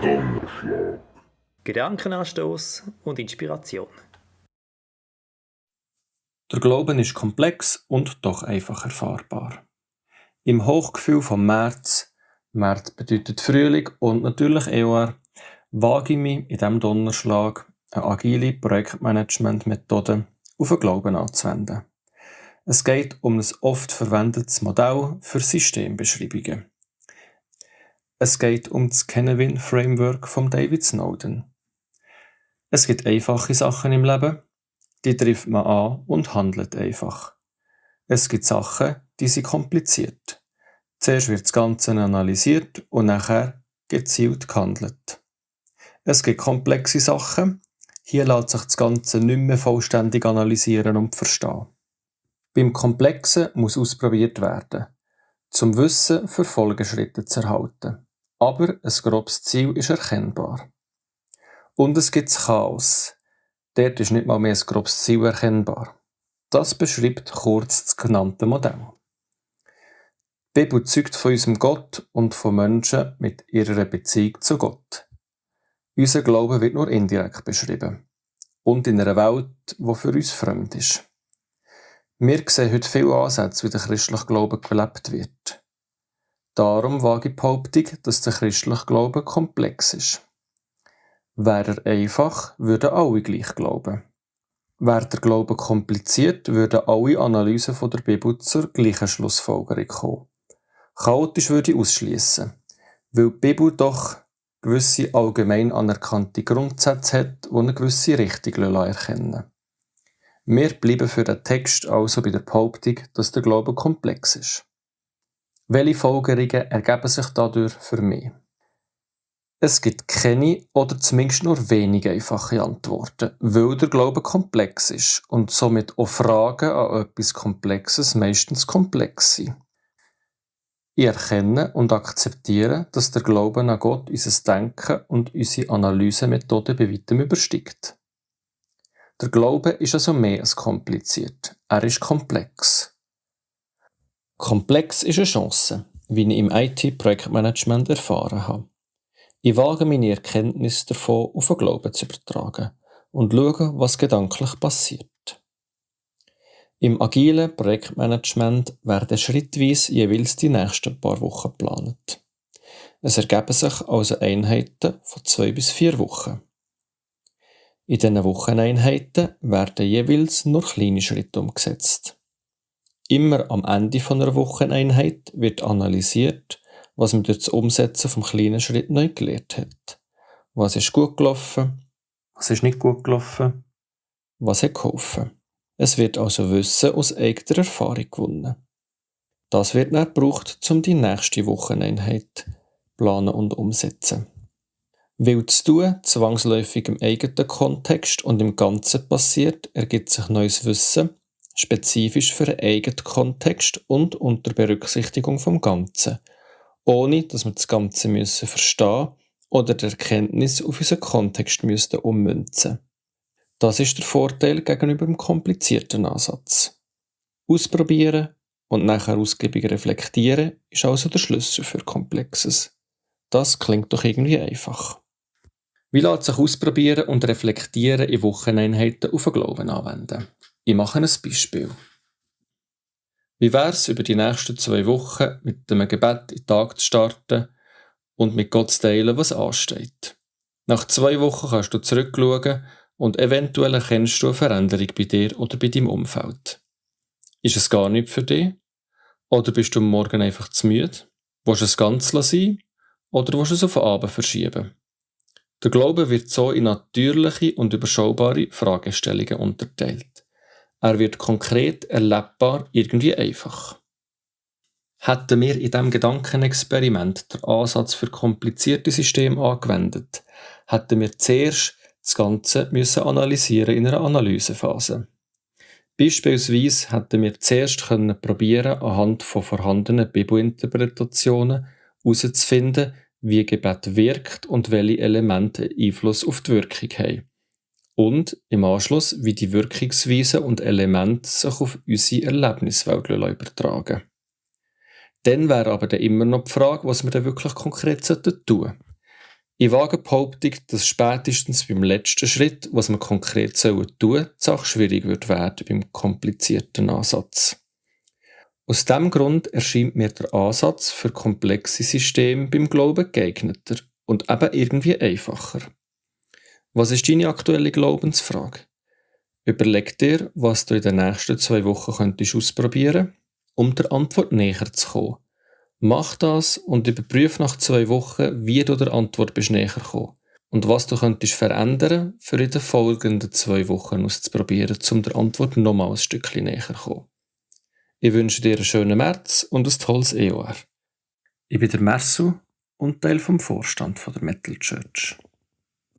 Donnerschlag. Gedankenanstoß und Inspiration. Der Glauben ist komplex und doch einfach erfahrbar. Im Hochgefühl vom März bedeutet Frühling und natürlich Eoar, wage ich mich in diesem Donnerschlag eine agile Projektmanagement-Methode auf den Glauben anzuwenden. Es geht um ein oft verwendetes Modell für Systembeschreibungen. Es geht um das Kennewind-Framework von David Snowden. Es gibt einfache Sachen im Leben, die trifft man an und handelt einfach. Es gibt Sachen, die sind kompliziert. Zuerst wird das Ganze analysiert und nachher gezielt gehandelt. Es gibt komplexe Sachen, hier lässt sich das Ganze nicht mehr vollständig analysieren und verstehen. Beim Komplexen muss ausprobiert werden, zum Wissen für Folgeschritte zu erhalten. Aber ein grobes Ziel ist erkennbar. Und es gibt das Chaos. Dort ist nicht mal mehr ein grobes Ziel erkennbar. Das beschreibt kurz das genannte Modell. Die Bibel zeugt von unserem Gott und von Menschen mit ihrer Beziehung zu Gott. Unser Glaube wird nur indirekt beschrieben. Und in einer Welt, die für uns fremd ist. Wir sehen heute viele Ansätze, wie der christliche Glaube gelebt wird. Darum wage ich die Behauptung, dass der christliche Glaube komplex ist. Wäre er einfach, würden alle gleich glauben. Wäre der Glaube kompliziert, würden alle Analysen von der Bibel zur gleichen Schlussfolgerung kommen. Chaotisch würde ich ausschliessen, weil die Bibel doch gewisse allgemein anerkannte Grundsätze hat, die eine gewisse Richtung erkennen lassen. Wir bleiben für den Text also bei der Behauptung, dass der Glaube komplex ist. Welche Folgerungen ergeben sich dadurch für mich? Es gibt keine oder zumindest nur wenige einfache Antworten, weil der Glaube komplex ist und somit auch Fragen an etwas Komplexes meistens komplex sind. Ich erkenne und akzeptiere, dass der Glaube an Gott unser Denken und unsere Analysemethoden bei weitem übersteigt. Der Glaube ist also mehr als kompliziert. Er ist komplex. Komplex ist eine Chance, wie ich im IT-Projektmanagement erfahren habe. Ich wage meine Erkenntnis davon auf den Glauben zu übertragen und schaue, was gedanklich passiert. Im agilen Projektmanagement werden schrittweise jeweils die nächsten paar Wochen geplant. Es ergeben sich also Einheiten von 2 bis 4 Wochen. In diesen Wocheneinheiten werden jeweils nur kleine Schritte umgesetzt. Immer am Ende einer Wocheneinheit wird analysiert, was man durch das Umsetzen vom kleinen Schritt neu gelernt hat. Was ist gut gelaufen? Was ist nicht gut gelaufen? Was hat geholfen? Es wird also Wissen aus eigener Erfahrung gewonnen. Das wird dann gebraucht, um die nächste Wocheneinheit zu planen und umsetzen. Weil das Tun zwangsläufig im eigenen Kontext und im Ganzen passiert, ergibt sich neues Wissen, spezifisch für den eigenen Kontext und unter Berücksichtigung vom Ganzen, ohne dass wir das Ganze verstehen oder die Erkenntnis auf unseren Kontext ummünzen. Das ist der Vorteil gegenüber dem komplizierten Ansatz. Ausprobieren und nachher ausgiebig reflektieren ist also der Schlüssel für Komplexes. Das klingt doch irgendwie einfach. Wie lässt sich Ausprobieren und Reflektieren in Wocheneinheiten auf den Glauben anwenden? Ich mache ein Beispiel. Wie wäre es, über die nächsten 2 Wochen mit einem Gebet in den Tag zu starten und mit Gott zu teilen, was ansteht? Nach 2 Wochen kannst du zurückschauen und eventuell erkennst du eine Veränderung bei dir oder bei deinem Umfeld. Ist es gar nicht für dich? Oder bist du am Morgen einfach zu müde? Willst du es ganz sein? Oder willst du es auf den Abend verschieben? Der Glaube wird so in natürliche und überschaubare Fragestellungen unterteilt. Er wird konkret, erlebbar, irgendwie einfach. Hätten wir in diesem Gedankenexperiment den Ansatz für komplizierte Systeme angewendet, hätten wir zuerst das Ganze analysieren in einer Analysephase. Beispielsweise hätten wir zuerst probieren, anhand von vorhandenen Bibelinterpretationen herauszufinden, wie Gebet wirkt und welche Elemente Einfluss auf die Wirkung haben. Und im Anschluss, wie die Wirkungsweisen und Elemente sich auf unsere Erlebniswelt übertragen. Dann wäre aber immer noch die Frage, was wir denn wirklich konkret tun sollten. Ich wage die Behauptung, dass spätestens beim letzten Schritt, was wir konkret tun sollen, die Sache schwierig wird werden beim komplizierten Ansatz. Aus diesem Grund erscheint mir der Ansatz für komplexe Systeme beim Glauben geeigneter und eben irgendwie einfacher. Was ist deine aktuelle Glaubensfrage? Überleg dir, was du in den nächsten 2 Wochen könntest ausprobieren, um der Antwort näher zu kommen. Mach das und überprüfe nach 2 Wochen, wie du der Antwort bist näher gekommen und was du könntest verändern, für in den folgenden 2 Wochen auszuprobieren, um der Antwort nochmal ein Stückchen näher zu kommen. Ich wünsche dir einen schönen März und ein tolles EOR. Ich bin der Mersu und Teil vom Vorstand der Metal Church.